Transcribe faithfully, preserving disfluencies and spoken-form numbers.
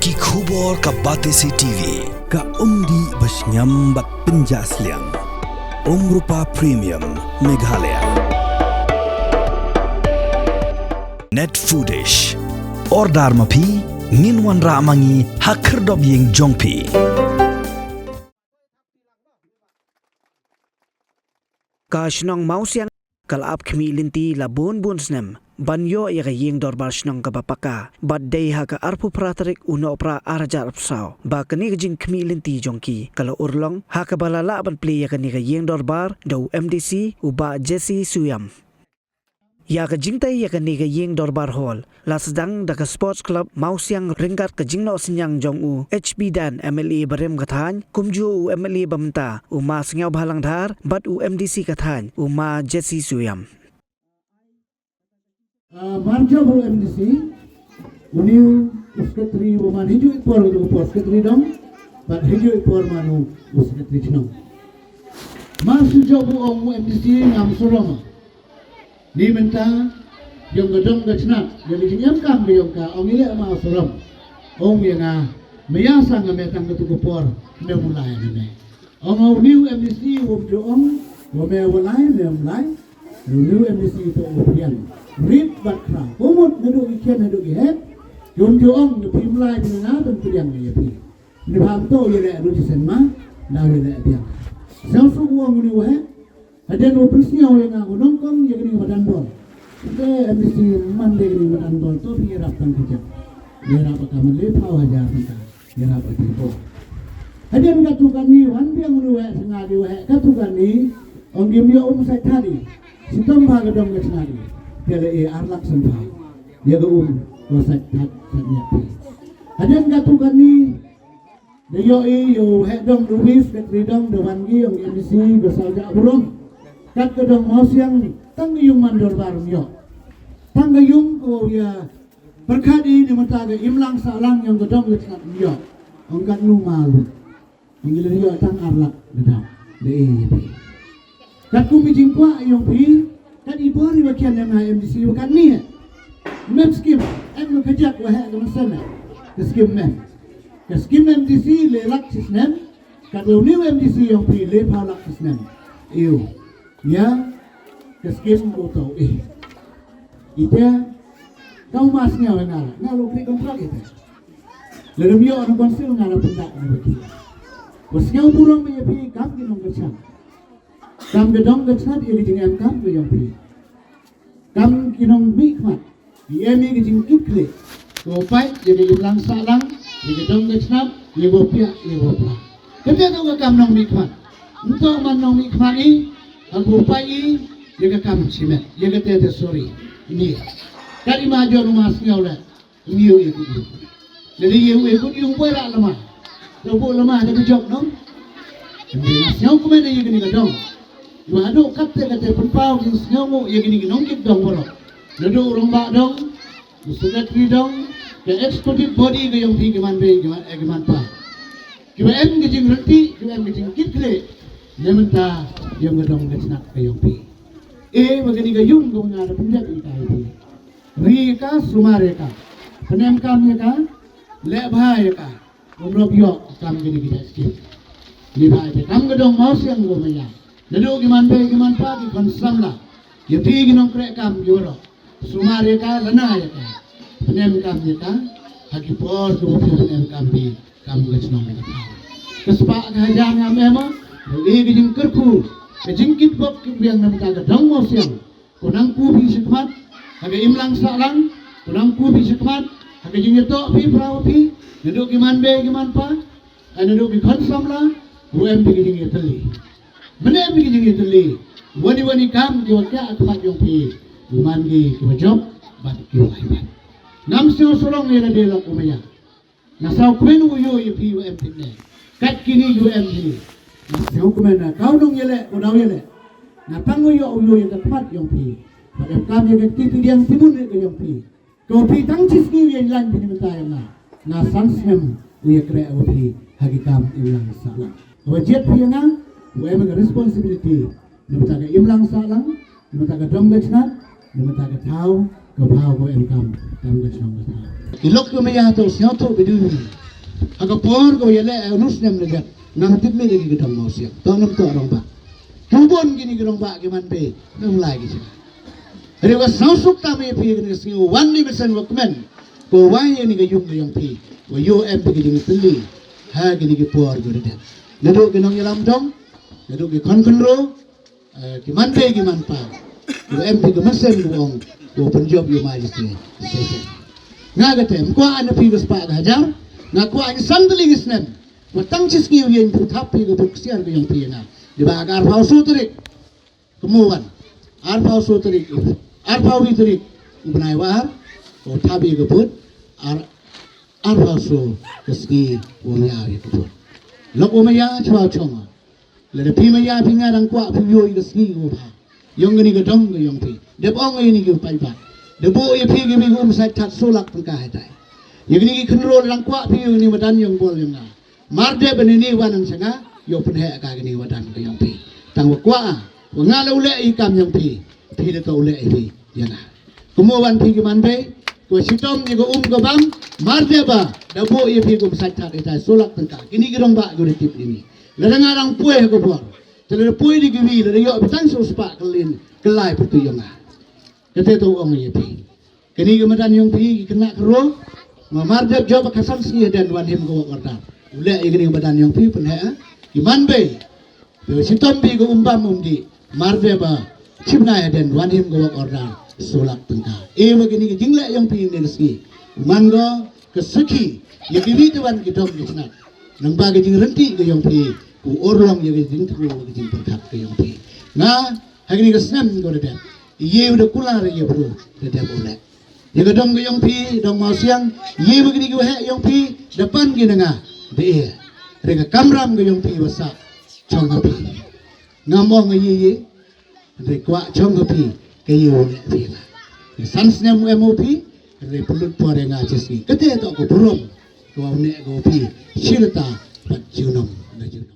Ki khubor ka Batesi T V. Ka umdih ba shngiam bad pynjah sliang. Umrupa Premium Meghalaya. Net Foodish. Order ma phi, ngin wanrah ma ngi ha khyrdop ïing jong phi. Ka shnong Mawsiang ka la ap khmih lynti la bun bun snem ban ïoh ïa ka ïing dorbar shnong kaba paka, bad dei ha ka arphew phra tarik u Nohprah ar hajar arphew saw ba kane ka jingkhmih lynti jong ki ka la urlong, ha kaba la lah ban plie ïa kane ka ïing dorbar da u M D C u Bah Jesse Suiam. Ïa ka jingtei ïa kane ka ïing dorbar hall la sdang da ka Sports Club Mawsiang ryngkat ka jingnoh synñiang jong u H B Dan, M L A barim ka thaiñ, kumjuh u M L A ba mynta u Ma Sniawbhalang Dhar bad u M D C ka thaiñ u Ma Jesse Suiam. Ah, marjan u M D C, une u secretary u man hijuh i por, u por secretary dong, bad hijuh i por man u secretary chnong. Mar shu jop u ong u M D C ngam sngewlem. Ni mynta, ïong ka dong ka chnat, ïong ka jingem kam ka ïong ka, ong i leh ma u sngewlem. Ong ïa nga, maya sa nga me tang katu ka por, me mulai na me. Ong u new M D C u wom ju ong, wa me wa lai, me wa lai. U new M D C to u pian. Rit bad kra. Kumut naduh ki khian naduh ki heh. Jom ju ong, ne phi mlai phi nga ban pdiang ne ïa phi. Ne pham to ïa le ruh sen ma, na ïa le pian. Sngewsuk u ong u ni wa heh. Hadien u pynsngew ïa nga u nongkong ïa kani ka madan bol. Te M D C man de kani ka madan bol to phi ïarap tang kajak. Ïarap ka mali phaw hajar tang ka. Ïarap ka tipo. Hadien katu kani wan biang uni weh sngadi weh katu kani. Ong kim ïa um sait thadi. Sitom ba ka dong ka sngadi. Te le e ar lak sempha. Ïa ka um ko sait thad sait nyak pi. Hadien katu kani. Da ïoh i ïa u heh dong da u wis ka tri dong da wan ki ong M D C ka saw ja burom. Kat ka dong Mawsiang tang ka yung man dorbar ïoh. Tang ka yung ko ïa pyrkhat i ni mynta ka imlang sahlang ïong ka dong ka chnat ïoh. Ong kat nu ma lu. Ong ïa la ïoh tang ar lak da dang da e ïa phi. Kat kum i jingkwah ïong phi, kat i bor i wa kian ïa nga M D C wa kat ni eh. Mem skim, em ka kajak wa heh ka masan eh. Ka skim mem. Ka skim M D C le lak sisnem, kat lo ni M D C ïong phi le phaw lak sisnem. Iu. Ya, ka skim ko tau eh. Ite, kau mas nyawa nga, nga lo kri kontrak ite. Ladam ïoh na konsil nga la pyndak na baki. Wa sngew burom ïa phi kam ki nongkyrchan. Kam ka dong ka chnat ïa ka jingem kam ka ïong phi. Kam ki nongmihkhmat. Ïa mi ka jingkitkhlieh. Ko pait ïa ka imlang sahlang, ïa ka dong ka chnat, ïa ko piah, ïa ko pla. Kata tu ka kam nongmihkhmat. Nto man nongmihkhmat i, ha ko pait i, ïa ka kam shimet, ïa ka te te sorry. Ni. Kari ma jon ma sngew le. Ngi ïoh ïa kut ïung. Lada ïoh ïa kut ïung poi rah lama. Lada poi lama da ka jop nong. Ngi na sñiaw kmen ïa kani ka dong. Iwa haduh katte katte pynpaw ki sñiaw ngu ïa kani ki nongkit dong baroh. Naduh u rangbah dong, u secretary dong, ka executive body ka ïong phi ki man bei ki man, eh, ki man pa. Kiwa em ka jingryntih, kiwa em ka jingkitkhlieh. Ne mynta ïong ka dong ka chnat ka ïong phi. Eh, wa kani ka ïung ka nga da pynjat ïa ka ïa phi. Ri ïa ka, sumar ïa ka. Pynem kam ïa ka, leh bha ïa ka. Ym rop ïoh kam kini ki jait skim. Ni bha ïa ka kam ka dong Mawsiang ko maya. Naduh ki man bei ki man pa ki khon samla. Ïa phi ki nongkreh kam ki waroh. Sumar ïa ka, lana ïa ka. Pynem kam ïa ka. Ha ki por ki wa phi pynem kam phi kam ka chnong ka thaw. Ka spah ka hajar ngam em. Ïa ka jingkyrkhu. Ka jingkitbok ki biang na bynta ka dong Mawsiang. Ko nang ku phi shikmat ha ka imlang sahlang, ko nang ku phi shikmat ha ka jingïatoh phi pra phi, naduh ki man bei ki man pa, ha naduh ki khon samla, u em phi ki jingïatylli. Mane em phi ki jingïatylli, wani wani kam ki wa kiah ha khmat ïong phi, u man ki ki wa jop bad ki wa haibat. Ngam sñiaw surong ïa lade lok u maya. Nga sñiaw kmen u ïoh ïa phi u em phi ne. Kat kini u em phi. Nga sñiaw kmen na kau nong ïaleh, u daw ïaleh. Nga tang u ïoh u ïoh ïa ka khmat ïong phi. Bad em kam ïa ka kti ti diang ti mun ïa ka ïong phi. Ka u phi tang chi sngi u ïa lain phi ni mynta ïa nga. Nga san snem u ïa kreh u phi ha ki kam imlang sahlang. Ka wa jied phi ïa nga, u em ka responsibility. Ni mynta ka imlang sahlang, ni mynta ka dong ka chnat, ni mynta ka thaw, Ka bha ko em kam kam ka chong ka tha. Ki lok ka maya to sñiaw to ka dei. Ha ka por ko ya le anu snem le gat. Ngam tip me le ki dong mau siang. To ngam to rong ba. Ki bon ki ni ki rong ba ki man pe. Ngam lai ki cha. Re wa sñiaw suk ta me phi ki ni sngi wan ni mesen wa kmen. Ko wa ye ni ka yung ka yong phi. Wa yo em phi ki ding tili. Ha ki ni ki por ko de. Nado ki nong yalam dong. Nado ki kon kon ro. Eh, ki man bei ki man pa. Ko em phi ka mynsiem ko ong ko pynjop ïa ma jong phi. Nga ka tem ko an phi ka spah ka hajar. Nga ko an san tylli ki snem. Ko tang chi sngi ïa phi thap phi ka buk siar ka yong phi nga. Di ba ka arphaw so tarik. Kamo wan. Arphaw so tarik. Arphaw wi tarik. U bnai wa ar. Ko thap ïa ka buk. Ar arphaw so ka sngi wa ïa ïa ka buk. Lok u maya chwa chong. Lada phi maya phi nga dang kwah phi ïoh ïa ka sngi ka bha. Yong kani ka dong ka yong phi. Dep ong ïa ni ka paidbah. Dep buh ïa phi ka mi ka um sait chat so lak tyngka hai tai. Ïa kani ki khynroo dang kwah phi ïoh ni madan yong bol yong nga. Mar dep ba ni ni wan ang sanga ïoh pynheh ka kani madan ka yong phi. Tang wa kwah wa nga la u leh ïa kam yong phi. Phi la ka u leh ïa phi ïa nga. Kumno wan phi ki man bei, ko shitom ïa ka um ka bam, mar dep ba da buh ïa phi kum sait chat ïa tai so lak tyngka. Kini ki rong ba ko da tip ïa ni. Lada nga dang poi ha ka bor. Te lada poi di ki wi, lada ïoh bitang so spah ka lin, ka lai pyrtu ïa nga. Kate to ong ïa phi. Kini ki madan yong phi, ki kena ka ro, ma mar dep jop ka san sngi den wan him ka wok order. U leh ïa kini ki madan yong phi, pynheh, ki man bei. Te shitom bi ka um bam um dih. Mar dep ba chim na ïa den wan him ka wok order so lak tyngka. E ma kini ki jingleh yong phi ne sngi. Man ko ka sakhi ïa ki wi te wan ki dong ki chnat. Nang ba ka jingrynti ka yong phi. Ku orlong ïa ka jingthmu ka jingpyrkhat ka yong phi. Nga ha kini ka snem ko da dep. Ïa u da kular ïa bru da dep u leh. Ïa ka dong ka yong phi, dong Mawsiang, ïa ba kini ki waheh yong phi, da pan ki na nga, da e. Re ka kamram ka yong phi wa sah, chong ha phi. Ngam ong ïa ïa, re kwah chong ha phi, ka ïa u leh phi la. Re san snem u em u phi, re pynlut por ïa nga chi sngi. Kate to ko burom, ko u ne ko phi, shilata, pat junom, na junom.